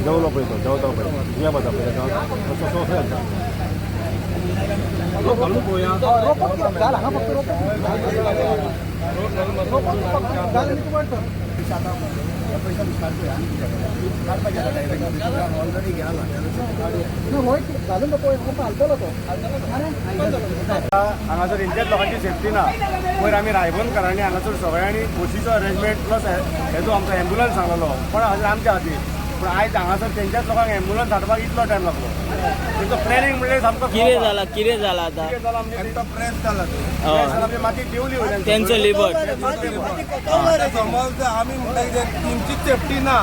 देंवलो पळय तो, देंवता पळय, या वता पळय, तसो सो जाता. घालून पळोवया. घाल हांगा फक्त रोप घाल आनी तूं वाडटा. ना होय घालून तो पळय हालतलो तो. हांगासर तेंच्याच लोकांची सेफ्टी ना. पयर आमी रायबंदकरांनी हांगासर सगळ्यांनी बशीचो अरेंजमेंट प्लस हेजो आमकां एम्बुलन्स सांगलेलो, पण हांगासर आमच्या खातीर. पूण आयज हांगासर तेंच्याच लोकांक एम्बुलन्स हाडपाक इतलो टायम लागलो. तेंचो प्लॅनिंग म्हणल्यार सामको कितें जाला, कितें जाला आतां? कितें जालां म्हणजे प्रेस जाला तो. प्रेस जाला म्हणजे माती देंवली वयल्यान. तेंचो लिबट. आता समज आमी म्हणटा कितें, तेंचीच सेफ्टी ना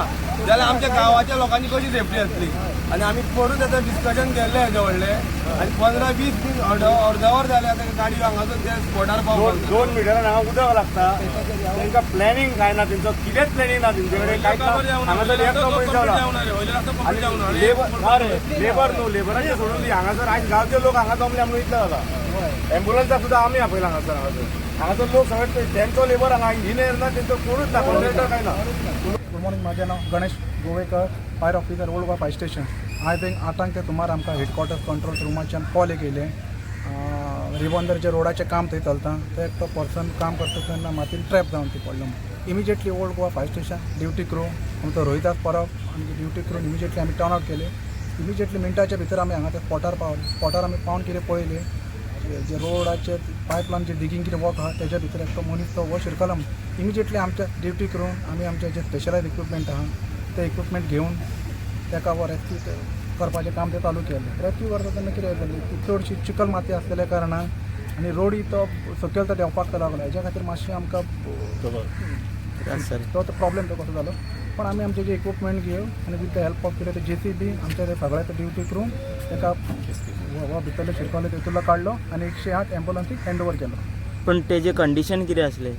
जाल्यार आमच्या गांवाच्या लोकांची कशी सेफ्टी आसतली? आनी आमी परून आतां डिस्कशन केल्लें हेजें व्हडलें, आनी 15-20 मिनट अर्दवर जालें आतां गाडी हांगासर त्या स्पॉटार पावपाक. 2 मिटरान हांगा उदक लागता. तेंकां प्लॅनिंग कांय ना, तेंचो कितेंच प्लॅनिंग ना तेंचे कडेन, कांयच ना. हांगासर एकटो मनीस रावला आनी लेबर ना रे, लेबर न्हू, लेबराचें सोडून दी. हांगासर आयज गांवचे लोक हांगा जमले म्हणून इतलें जालां. एम्बुलन्साक सुद्दां आमी आपयला हांगासर. हांगासर लोक सगळे तेंचो लेबर हांगा, इंजिनियर ना तेंचो, कोणूच ना, कॉन्ट्रॅक्टर कांय ना. गुड मॉर्निंग, माझें नांव Ganesh Govekar, fire officer, old Goa fire station. आयज एक 8ांक ते सुमार आमकां हेडक्वॉर्टर्स कंट्रोल रुमाच्यान कॉल एक येयलें, रिबंदर जे रोडाचें काम थंय चलता, ते एकटो पर्सन काम करता तेन्ना मातयेन ट्रॅप जावन ती पडलो म्हणून. Immediately old Goa fire station duty crew आमचो रोहिदास परब आनी ड्युटी क्रू इमिजिएटली आमी टर्न आवट केले. इमिजिएटली मिनटाच्या भितर आमी हांगा त्या स्पॉटार पावले. स्पॉटार आमी पावन कितें पळयलें, जे रोडाचे पायपलायन जे डिगींग कितें वर्क आहा तेज्या भितर एकटो मनीस तो हो शिरकला. इमिजिएटली आमच्या ड्युटी करून आमी आमचे जे स्पेशलायज इक्विपमेंट आहा ते इक्विपमेंट घेवन ताका हो रेस्क्यू करपाचें काम तें चालू केलें. रेस्क्यू करता तेन्ना कितें जालें की चडशी चिखल माती आसलेल्या कारणान आनी रोडी तो सकयल तो देंवपाक तो लागलो, हेज्या खातीर मातशें आमकां तो प्रॉब्लेम तो कसो जालो. पण आमी आमचे जे इक्विपमेंट घेवन आनी विथ the help of कितें ते जेसीबी आमचे ते सगळे ते ड्युटी करून ताका हो भितरले शिरकले तेतूंतलो काडलो आनी 108 एम्बुलन्सीक हँड ओवर केलो. पण तेजे कंडिशन कितें आसलें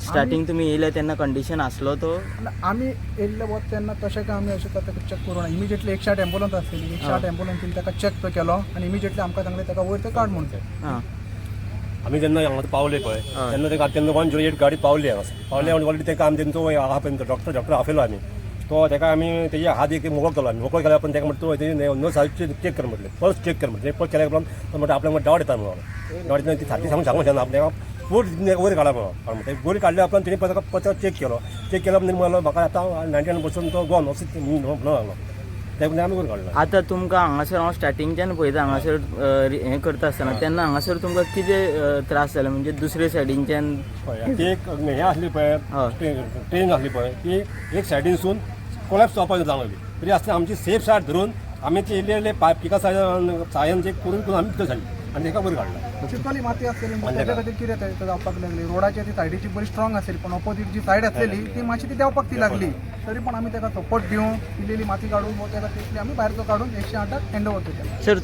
स्टार्टिंग तुमी येयले तेन्ना कंडिशन आसलो तो? आनी आमी येयल्ले वत तेन्ना तशें काय आमी अशें ताका चॅक करूं ना. इमिजिएटली 108 एम्बुलन्स आसलेली, 108 एम्बुलन्सीन ताका चॅक तो केलो आनी इमिजिएटली आमकां सांगलें ताका वयर ते काड म्हणून. आं. आमी जेन्ना हांगा पावले पळय तेन्ना तेका तेन्ना 108 गाडी पावली हांगासर. पावले आनी ऑलरेडी तेका आमी तेंचो आहा पळय डॉक्टर, डॉक्टर आपयलो आमी. तो तेका आमी तेजे हात एक मोकळो केलो आमी. मोकळो केल्या पण तेका म्हणटा तूं तेजी नस चॅक कर म्हटलें, पल्स चॅक कर म्हटलें. पल्स केल्या उपरांत तो म्हणटा आपल्याक डावट येता म्हणून, डावट येता ती सारकी सांगून सांगूंक शकना, आपल्याक पोट वयर काडा म्हणून. वयर काडल्या उपरांत तेणी परत चॅक केलो. चॅक केल्या उपरांत तेणी म्हणलो म्हाका आतां 99% तो गॉन अशें म्हणूंक लागलो. तेका आमी वयर काडलो. आतां तुमकां हांगासर हांव स्टार्टिंगच्यान पळयता, हांगासर हें करता आसतना तेन्ना हांगासर तुमकां कितें त्रास जाले म्हणजे दुसरे सायडीनच्यान? पळय ती एक हें आसली पळय, ट्रेन आसली पळय, ती एक सायडीनसून कोलॅप्स जावपाक जावंक लागली. तरी आसतना आमची सेफ सायड धरून आमी ती इल्ले इल्ले पायपिका सायन जे करून करून आमी भितर सारली आनी तेका वयर काडला. चिखली माती आसलेली म्हणजे तेज्या खातीर कितें तें जावपाक लागली, रोडाची ती सायडीची बरी स्ट्रॉंग आसली पण ऑपोजीट जी सायड आसलेली ती मातशी ती देंवपाक ती लागली. तरी पण आमी ताका सपोर्ट दिवन इल्ली माती काडून ताका तितली आमी भायर तो काडून 108 हँड ओवर केला. सर.